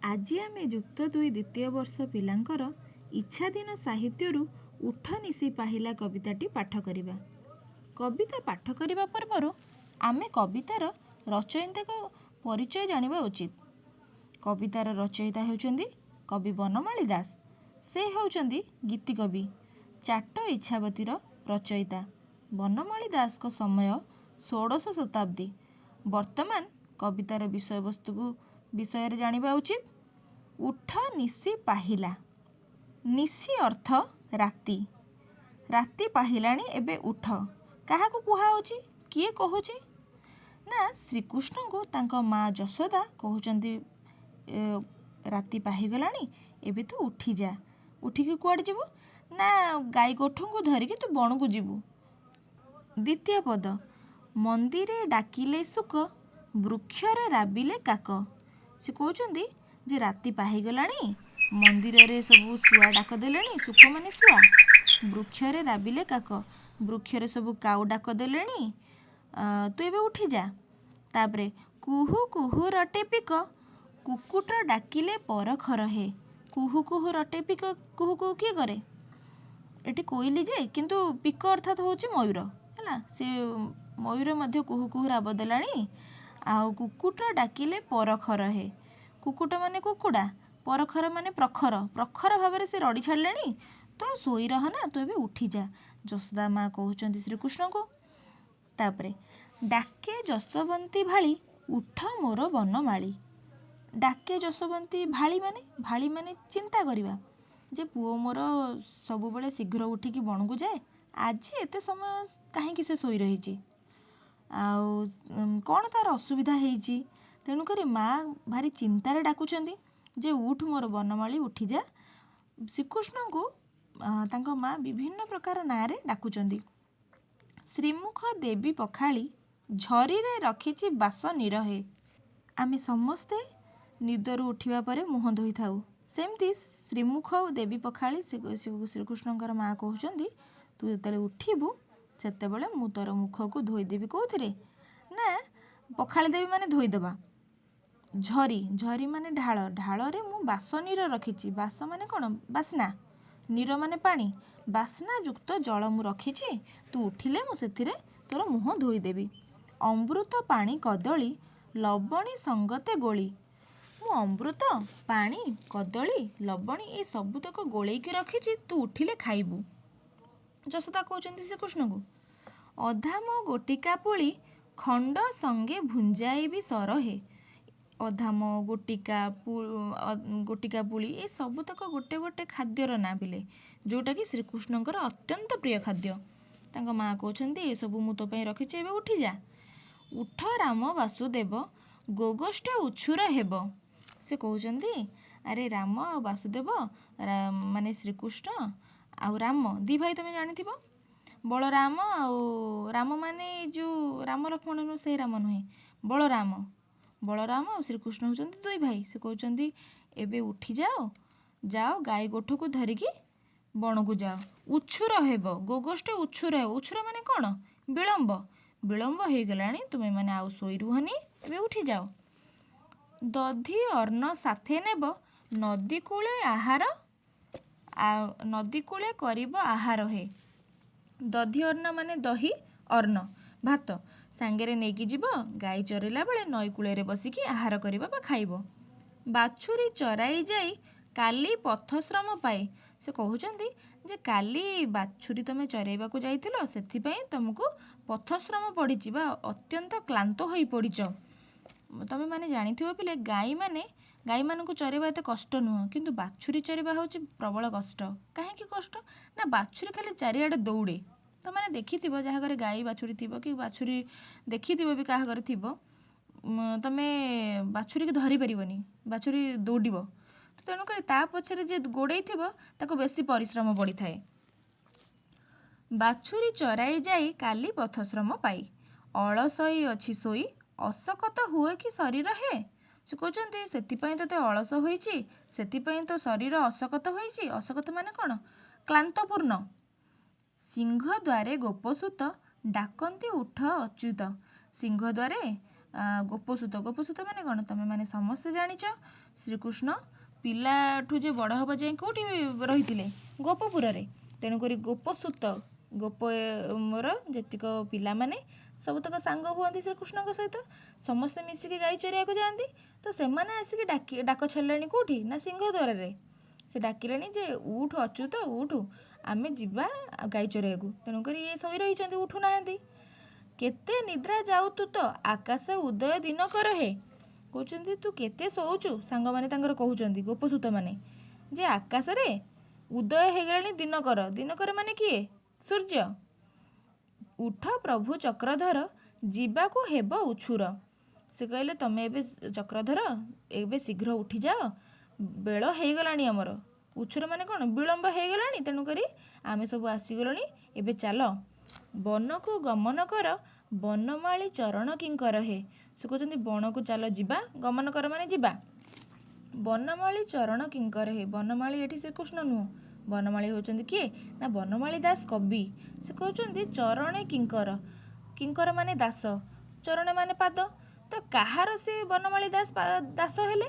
ଆଜି ଆମେ ଯୁକ୍ତ ଦୁଇ ଦ୍ୱିତୀୟ ବର୍ଷ ପିଲାଙ୍କର ଇଚ୍ଛାଧୀନ ସାହିତ୍ୟରୁ ଉଠ ନିଶି ପାହିଲା କବିତାଟି ପାଠ କରିବା। କବିତା ପାଠ କରିବା ପୂର୍ବରୁ ଆମେ କବିତାର ରଚୟିତାଙ୍କ ପରିଚୟ ଜାଣିବା ଉଚିତ। କବିତାର ରଚୟିତା ହେଉଛନ୍ତି କବି ବନମାଳୀ ଦାସ। ସେ ହେଉଛନ୍ତି ଗୀତିକବି, ଚାଟ ଇଚ୍ଛାବତୀର ରଚୟିତା। ବନମାଳୀ ଦାସଙ୍କ ସମୟ ଷୋଡ଼ଶ ଶତାବ୍ଦୀ। ବର୍ତ୍ତମାନ କବିତାର ବିଷୟବସ୍ତୁକୁ ବିଷୟରେ ଜାଣିବା ଉଚିତ। ଉଠ ନିଶି ପାହିଲା। ନିଶି ଅର୍ଥ ରାତି। ରାତି ପାହିଲାଣି, ଏବେ ଉଠ। କାହାକୁ କୁହାହେଉଛି? କିଏ କହୁଛି? ନା, ଶ୍ରୀକୃଷ୍ଣଙ୍କୁ ତାଙ୍କ ମା ଯଶୋଦା କହୁଛନ୍ତି, ରାତି ପାହିଗଲାଣି, ଏବେ ତୁ ଉଠିଯା। ଉଠିକି କୁଆଡ଼େ ଯିବୁ? ନା, ଗାଈ ଗୋଠଙ୍କୁ ଧରିକି ତୁ ବଣକୁ ଯିବୁ। ଦ୍ୱିତୀୟ ପଦ, ମନ୍ଦିରେ ଡାକିଲେ ଶୁକ, ବୃକ୍ଷରେ ରାବିଲେ କାକ। ସେ କହୁଛନ୍ତି ଯେ ରାତି ପାହିଗଲାଣି, ମନ୍ଦିରରେ ସବୁ ଶୁଆ ଡାକ ଦେଲେଣି। ଶୁକ ମାନେ ଶୁଆ। ବୃକ୍ଷରେ ରାବିଲେ କାକ, ବୃକ୍ଷରେ ସବୁ କାଉ ଡାକ ଦେଲେଣି, ତୁ ଏବେ ଉଠିଯା। ତାପରେ କୁହୁ କୁହୁ ରଟେ ପିକ, କୁକୁଟ ଡାକିଲେ ପରଖର ହେ। କୁହୁ କୁହୁ ରଟେ ପିକ। କୁହୁ କୁହୁ କିଏ କରେ? ଏଠି କୋଇଲି ଯେ, କିନ୍ତୁ ପିକ ଅର୍ଥାତ୍ ହେଉଛି ମୟୂର। ହେଲା, ସେ ମୟୂର ମଧ୍ୟ କୁହୁ କୁହୁ ରାବ ଦେଲାଣି। ଆଉ କୁକୁଟ ଡାକିଲେ ପରଖର ହେ। କୁକୁଟ ମାନେ କୁକୁଡ଼ା, ପରଖର ମାନେ ପ୍ରଖର। ପ୍ରଖର ଭାବରେ ସେ ରଡ଼ି ଛାଡ଼ିଲେଣି, ତ ଶୋଇ ରହନା, ତୁ ଏବେ ଉଠିଯା, ଯଶୋଦା ମା କହୁଛନ୍ତି ଶ୍ରୀକୃଷ୍ଣଙ୍କୁ। ତାପରେ ଡାକେ ଯଶୋବନ୍ତୀ ଭାଳି, ଉଠ ମୋର ବନମାଳୀ। ଡାକେ ଯଶୋବନ୍ତୀ ଭାଳି ମାନେ, ଭାଳି ମାନେ ଚିନ୍ତା କରିବା ଯେ ପୁଅ ମୋର ସବୁବେଳେ ଶୀଘ୍ର ଉଠିକି ବଣକୁ ଯାଏ, ଆଜି ଏତେ ସମୟ କାହିଁକି ସେ ଶୋଇ ରହିଛି, ଆଉ କ'ଣ ତାର ଅସୁବିଧା ହେଇଛି? ତେଣୁକରି ମା ଭାରି ଚିନ୍ତାରେ ଡାକୁଛନ୍ତି ଯେ ଉଠ ମୋର ବନମାଳୀ, ଉଠିଯା। ଶ୍ରୀକୃଷ୍ଣଙ୍କୁ ତାଙ୍କ ମା ବିଭିନ୍ନ ପ୍ରକାର ନାଁରେ ଡାକୁଛନ୍ତି। ଶ୍ରୀମୁଖ ଦେବୀ ପଖାଳି, ଝରିରେ ରଖିଛି ବାସ ନିରହେ। ଆମେ ସମସ୍ତେ ନିଦରୁ ଉଠିବା ପରେ ମୁହଁ ଧୋଇଥାଉ। ସେମିତି ଶ୍ରୀମୁଖ ଦେବୀ ପଖାଳି, ଶ୍ରୀକୃଷ୍ଣଙ୍କର ମା କହୁଛନ୍ତି, ତୁ ଯେତେବେଳେ ଉଠିବୁ ସେତେବେଳେ ମୁଁ ତୋର ମୁଖକୁ ଧୋଇଦେବି। କେଉଁଥିରେ? ନା, ପଖାଳି ଦେବି ମାନେ ଧୋଇଦେବା। ଝରି, ଝରି ମାନେ ଢାଳ। ଢାଳରେ ମୁଁ ବାସ ନୀର ରଖିଛି। ବାସ ମାନେ କ'ଣ? ବାସ୍ନା। ନୀର ମାନେ ପାଣି। ବାସ୍ନାଯୁକ୍ତ ଜଳ ମୁଁ ରଖିଛି, ତୁ ଉଠିଲେ ମୁଁ ସେଥିରେ ତୋର ମୁହଁ ଧୋଇଦେବି। ଅମୃତ ପାଣି କଦଳୀ, ଲବଣୀ ସଙ୍ଗତେ ଗୋଳି। ମୁଁ ଅମୃତ ପାଣି, କଦଳୀ, ଲବଣୀ ଏ ସବୁତକ ଗୋଳେଇକି ରଖିଛି, ତୁ ଉଠିଲେ ଖାଇବୁ, ଯଶୋଦା କହୁଛନ୍ତି ଶ୍ରୀକୃଷ୍ଣଙ୍କୁ। ଅଧାମ ଗୋଟିକା ପୁଳି, ଖଣ୍ଡ ସଙ୍ଗେ ଭୁଞ୍ଜାଇବି ସରହେ। ଅଧାମ, ଗୋଟିକା, ଗୋଟିକା ପୁଳି ଏ ସବୁତକ ଗୋଟେ ଗୋଟେ ଖାଦ୍ୟର ନାଁ ପିଲେ, ଯେଉଁଟାକି ଶ୍ରୀକୃଷ୍ଣଙ୍କର ଅତ୍ୟନ୍ତ ପ୍ରିୟ ଖାଦ୍ୟ। ତାଙ୍କ ମା କହୁଛନ୍ତି, ଏସବୁ ମୁଁ ତୋ ପାଇଁ ରଖିଛି, ଏବେ ଉଠିଯା। ଉଠ ରାମ ବାସୁଦେବ, ଗୋଗୋଷ୍ଠ ଉଛୁର ହେବ। ସେ କହୁଛନ୍ତି, ଆରେ ରାମ ଆଉ ବାସୁଦେବ, ମାନେ ଶ୍ରୀକୃଷ୍ଣ ଆଉ ରାମ ଦୁଇ ଭାଇ, ତମେ ଜାଣିଥିବ, ବଳରାମ ଆଉ ରାମ, ମାନେ ଯେଉଁ ରାମ ଲକ୍ଷ୍ମଣ ନୁହେଁ, ସେଇ ରାମ ନୁହେଁ, ବଳରାମ। ବଳରାମ ଆଉ ଶ୍ରୀକୃଷ୍ଣ ହେଉଛନ୍ତି ଦୁଇ ଭାଇ। ସେ କହୁଛନ୍ତି, ଏବେ ଉଠିଯାଅ, ଯାଅ ଗାଈ ଗୋଠକୁ ଧରିକି ବଣକୁ ଯାଅ, ଉଛୁର ହେବ। ଗୋଗୋଷ୍ଠ ଉଛୁର ହେବ। ଉଛୁର ମାନେ କ'ଣ? ବିଳମ୍ବ। ବିଳମ୍ବ ହେଇଗଲାଣି, ତୁମେମାନେ ଆଉ ଶୋଇ ରୁହନି, ଏବେ ଉଠିଯାଅ। ଦଧି ଅନ୍ନ ସାଥେ ନେବ, ନଦୀ କୂଳେ ଆହାର, ନଦୀ କୂଳେ କରିବ ଆହାର ହେ। ଦଧି ଅନ୍ନ ମାନେ ଦହି, ଅନ୍ନ ଭାତ ସାଙ୍ଗରେ ନେଇକି ଯିବ, ଗାଈ ଚରେଇଲା ବେଳେ ନଈ କୂଳରେ ବସିକି ଆହାର କରିବ ବା ଖାଇବ। ବାଛୁରୀ ଚରାଇ ଯାଇ କାଲି ପଥଶ୍ରମ ପାଇ। ସେ କହୁଛନ୍ତି ଯେ କାଲି ବାଛୁରୀ ତମେ ଚରେଇବାକୁ ଯାଇଥିଲ, ସେଥିପାଇଁ ତମକୁ ପଥଶ୍ରମ ପଡ଼ିଛି ବା ଅତ୍ୟନ୍ତ କ୍ଳାନ୍ତ ହୋଇପଡ଼ିଛ। ତମେ ମାନେ ଜାଣିଥିବ ପିଲେ, ଗାଈମାନେ, ଗାଈମାନଙ୍କୁ ଚରେଇବା ଏତେ କଷ୍ଟ ନୁହଁ, କିନ୍ତୁ ବାଛୁରୀ ଚରେଇବା ହେଉଛି ପ୍ରବଳ କଷ୍ଟ। କାହିଁକି କଷ୍ଟ? ନା, ବାଛୁରୀ ଖାଲି ଚାରିଆଡ଼େ ଦୌଡ଼େ। ତମେ ଦେଖିଥିବ, ଯାହା ଘରେ ଗାଈ ବାଛୁରୀ ଥିବ କି ବାଛୁରୀ ଦେଖିଥିବ ବି କାହା ଘରେ ଥିବ, ତମେ ବାଛୁରୀକି ଧରିପାରିବନି, ବାଛୁରୀ ଦୌଡ଼ିବ। ତ ତେଣୁକରି ତା ପଛରେ ଯିଏ ଗୋଡ଼େଇଥିବ ତାକୁ ବେଶୀ ପରିଶ୍ରମ ପଡ଼ିଥାଏ। ବାଛୁରୀ ଚରାଇ ଯାଇ କାଲି ପଥଶ୍ରମ ପାଇ, ଅଳସଇ ଅଛି ଶୋଇ, ଅଶକତ ହୁଏ କି ଶରୀର ହେ। ସେ କହୁଛନ୍ତି, ସେଥିପାଇଁ ତୋତେ ଅଳସ ହୋଇଛି, ସେଥିପାଇଁ ତୋ ଶରୀର ଅଶକତ ହୋଇଛି। ଅଶକତ ମାନେ କ'ଣ? କ୍ଳାନ୍ତପୂର୍ଣ୍ଣ। ସିଂହଦ୍ୱାରେ ଗୋପସୁତ, ଡାକନ୍ତି ଉଠ ଅଚ୍ୟୁତ। ସିଂହଦ୍ୱାରେ ଗୋପସୁତ, ଗୋପସୁତ ମାନେ କ'ଣ? ତମେମାନେ ସମସ୍ତେ ଜାଣିଛ, ଶ୍ରୀକୃଷ୍ଣ ପିଲାଠୁ ଯେ ବଡ଼ ହେବା ଯାଏଁ କେଉଁଠି ରହିଥିଲେ? ଗୋପପୁରରେ। ତେଣୁକରି ଗୋପସୁତ, ଗୋପର ଯେତିକ ପିଲାମାନେ ସବୁତକ ସାଙ୍ଗ ହୁଅନ୍ତି ଶ୍ରୀକୃଷ୍ଣଙ୍କ ସହିତ, ସମସ୍ତେ ମିଶିକି ଗାଈ ଚରେଇବାକୁ ଯାଆନ୍ତି। ତ ସେମାନେ ଆସିକି ଡାକି ଡାକ ଛାଡ଼ିଲେଣି କେଉଁଠି ନା ସିଂହଦ୍ୱାରରେ। ସେ ଡାକିଲେଣି ଯେ ଉଠୁ ଅଚ୍ୟୁତ ଉଠୁ, ଆମେ ଯିବା ଗାଈ ଚରେଇବାକୁ। ତେଣୁକରି ଇଏ ଶୋଇ ରହିଛନ୍ତି, ଉଠୁନାହାନ୍ତି। କେତେ ନିଦ୍ରା ଯାଉ ତୁ ତ ଆକାଶେ ଉଦୟ ଦିନ କର ହେ। କହୁଛନ୍ତି ତୁ କେତେ ଶୋଉଛୁ, ସାଙ୍ଗମାନେ ତାଙ୍କର କହୁଛନ୍ତି ଗୋପସୁତମାନେ, ଯେ ଆକାଶରେ ଉଦୟ ହେଇଗଲାଣି ଦିନକର। ଦିନକର ମାନେ କିଏ? ସୂର୍ଯ୍ୟ। ଉଠ ପ୍ରଭୁ ଚକ୍ରଧର ଯିବାକୁ ହେବ ଉଛୁର। ସେ କହିଲେ ତମେ ଏବେ ଚକ୍ରଧର ଏବେ ଶୀଘ୍ର ଉଠିଯାଅ, ବେଳ ହେଇଗଲାଣି ଆମର। ଉଛୁର ମାନେ କ'ଣ? ବିଳମ୍ବ ହେଇଗଲାଣି, ତେଣୁକରି ଆମେ ସବୁ ଆସିଗଲୁଣି, ଏବେ ଚାଲ। ବନକୁ ଗମନ କର ବନମାଳୀ ଚରଣ କିଙ୍କର ହେ। ସେ କହୁଛନ୍ତି ବଣକୁ ଚାଲ ଯିବା, ଗମନ କର ମାନେ ଯିବା। ବନମାଳୀ ଚରଣ କିଙ୍କର ହେ। ବନମାଳୀ ଏଠି ଶ୍ରୀକୃଷ୍ଣ ନୁହଁ, ବନମାଳୀ ହେଉଛନ୍ତି କିଏ ନା ବନମାଳୀ ଦାସ କବି। ସେ କହୁଛନ୍ତି ଚରଣେ କିଙ୍କର, କିଙ୍କର ମାନେ ଦାସ, ଚରଣ ମାନେ ପାଦ। ତ କାହାର ସେ ବନମାଳୀ ଦାସ ଦାସ ହେଲେ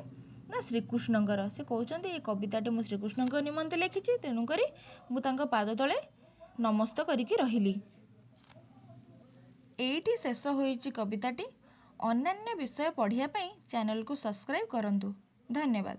ନା ଶ୍ରୀକୃଷ୍ଣଙ୍କର। ସେ କହୁଛନ୍ତି ଏ କବିତାଟି ମୁଁ ଶ୍ରୀକୃଷ୍ଣଙ୍କ ନିମନ୍ତେ ଲେଖିଛି, ତେଣୁକରି ମୁଁ ତାଙ୍କ ପାଦ ତଳେ ନମସ୍ତ କରିକି ରହିଲି। ଏଇଠି ଶେଷ ହୋଇଛି କବିତାଟି। ଅନ୍ୟାନ୍ୟ ବିଷୟ ପଢ଼ିବା ପାଇଁ ଚ୍ୟାନେଲକୁ ସବସ୍କ୍ରାଇବ୍ କରନ୍ତୁ। ଧନ୍ୟବାଦ।